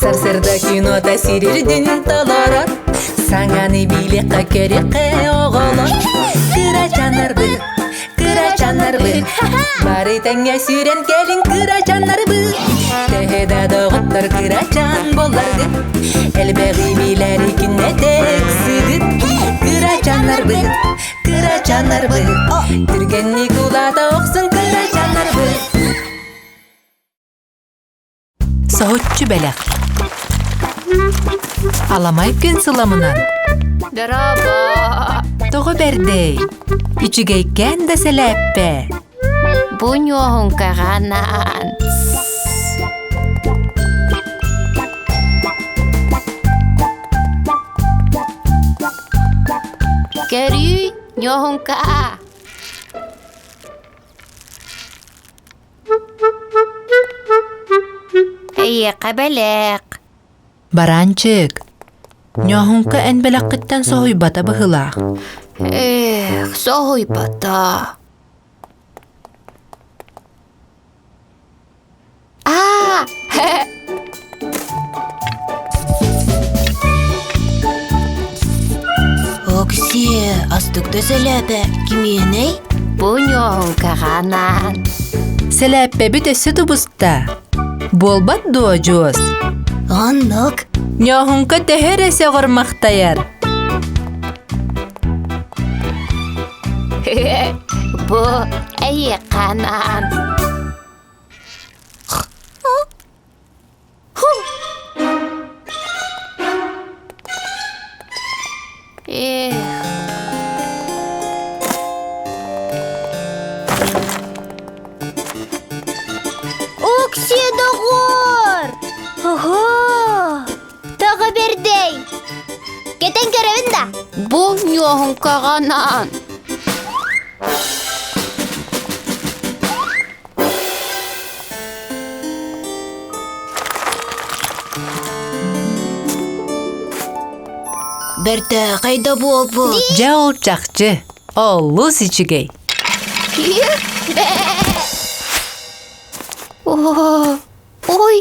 Сарсырда кинота сирирдин толорор, Саҥаны билиэххэ көрүөххэ оҕолор. Кырачаннарбыт, кырачаннарбыт, Бары тэҥҥэ сүүрэн кэлиҥ кырачаннарбыт. Төһө да доҕоттор кырачан буолларгыт, Элбэҕи билэри күннэтэ ыксыгыт. Кырачаннарбыт, кырачаннарбыт, Түргэнник улаата охсун кырачаннарбыт. Соһуччу бэлэх. Аламай күн сыламынан. Дорообо! Тоҕо бэрдэй? Үчүгэйкээн да сэлээппэ. Бу ньуоһуҥкаҕанаан. Көрүүй, ньуоһуҥка! Эйиэхэ бэлэх. Баранчык, ньоһуҥка эн бэлэххиттэн соһуйбата быһыылаах. Эх, соһуйбата. Аа! Оксие, астык да сэлээпэ кимиэнэй? Бу ньуоһуҥкаҕанаан. Сэлээппэбит өссө тубуста. Буолбат дуо, Дьуос? Оннук. Ньоһуҥка төһө эрэ сөҕөр-махтайар. Бу эйиэхэ анаан. Эх. Окси, доҕоор! Ого! Тоҕо бэрдэй! Кэтэн көрөбүн да? Бу ньуоһуҥкаҕанаан. Бэртээхэй да буолбут. Дьэ ол чахчы, олус үчүгэй. О, ой!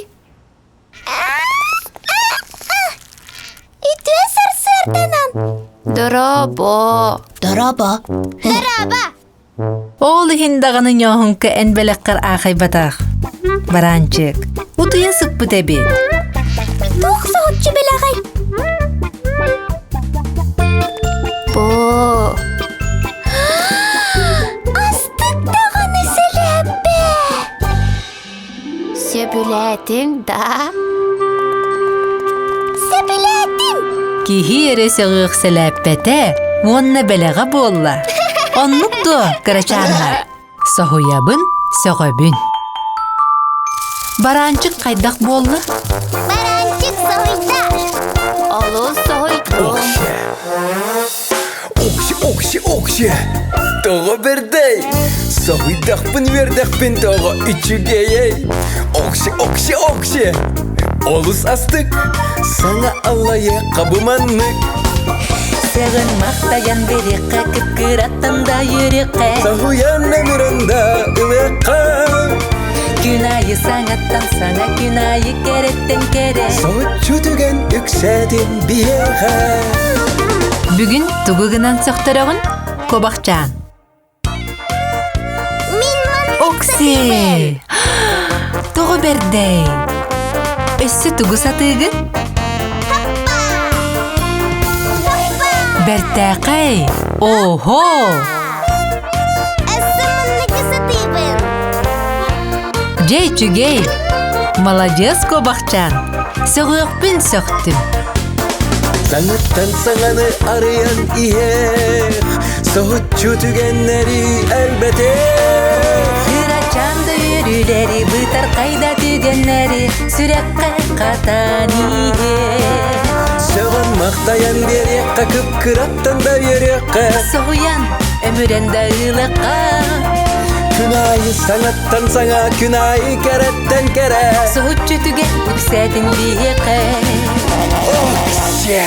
Үтүө сарсыарданан. Дорообо. Дорообо. Дорообо. Ол иһин даҕаны ньооһуҥка эн бэлэххэр аахайбатах. Бараанчык, утуйа сыппыт эбит. Туох соһуччу бэлэҕэй? Бу. Астык даҕаны сэлээппэ! Сөбүлээтиҥ да? Сөбүлээтим! Киһи эрэ сөҕүөх сэлээппэтэ уонна бэлэҕэ буолла. Оннук дуо, кырачааннар? Соһуйабын, сөҕөбүн. Бараанчык хайдах буолла? Бараанчык соһуйда. Олус соһуйдум. Окси, окси, окси! Тоҕо бэрдэй! Соһуйдахпын үөрдэхпин тоҕо үчүгэйэй! Окси, окси, окси! Олус астык, саҥа аллайыахха бу маннык! Сэҕин махтайан бириэххэ, кыпкыраттан да үөрүөххэ. Соһуйан өмүрэн да ылыахха! Күн аайы саҥаттан саҥа, күн аайы кэрэттэн кэрэ. Соһуччу түгэн үксээтин биһиэхэ. Бүгүн тугу гынан сөхтөрөҕүн? Кобахчаан. Мин маннык Окси! Тоҕо бэрдэй? Өссө тугу сатыыгын? Бэртээхэй! Оһо! Өссө манныгы сатыыбын. Дьэ үчүгэй! Маладьыас куобахчаан! Сөҕүөхпүн сөхтүм. Саҥаттан саҥаны арыйан иһэх, соһуччу түгэннэри элбэтэх. Кырачаан да үөрүүлэри, бытархай да түгэннэри сүрэххэ хатан иһэр. Сөҕөн махтайан биэриэххэ, кып-кыраттан да үөрүөххэ. Соһуйан, өмүрэн да ылыахха. Күн аайы саҥаттан саҥа, күн аайы кэрэттэн кэрэ. Соһуччу түгэн үксээтин биһиэхэ. Окся!